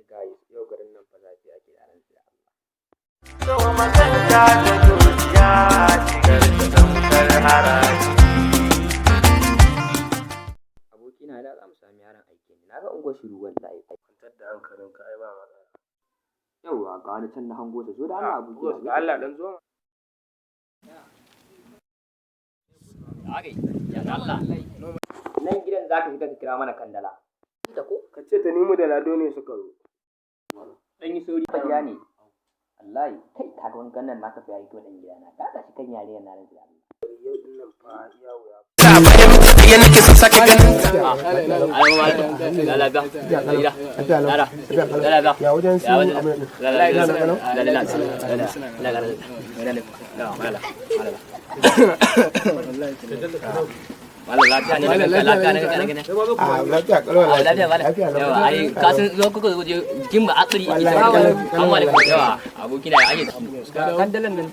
Ai guys, yau garin nan fa zafi ake, da rantsi da Allah. So makanta ta zuciya shigar ta tamkar haraji. Abokina, da za mu sami yaron aiki ne. Na ga unguwar shiru wallahi. Kwantar da hankalinka, ai ba matsala. Yauwa, ga wani can na hango sa, zo da Allah, abokina. Boss, da Allah dan zo. Nan gidan za ka shiga ka kira mana Kandala. Ta ko? Ka ce ta nemo da Lado ne suka zo. Dan yi sauri fa, gida ne. Wallahi, kai, ka ga wani gannan naka fa yayi kyau, dan gida na. Ka tashi kan yarinyar, na rantsi da Allah. Yau din nan fa iya wuya. Ya wajen su abin ɗin? A lafiya kalau, lafiya lafiya. Ai ka san zo kuka zo jikin ba atsiri. Wallahi, kalau, kalau, wallahi. Abokina, ya ake ciki? Kandalan nan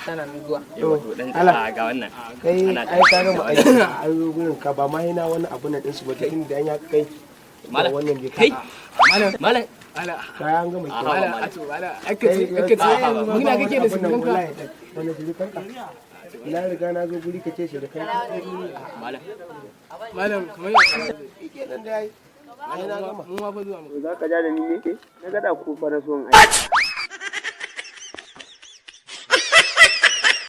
tana nan zuwa. Yawa, to dan Allah. ga wannan. Kai, ai ka gama aiki a zo gurin ka ba ma yana wani abu nan ɗinsu ba, tun da ya kai ga Malam, wannan bai kai. Malam. Ala. Kayan gama Ah, kyau. Ala ato ala aka ce aka ce muna kake da sunan ka. Wani surukanka? Na riga na zo guri ka ce surukanka. Malam. Malam, kamar ya Kenan da ai. Ai na gama. Mu ma fa zuwa mu. Za ka ja da ni ne? Na gada ko fara son aiki.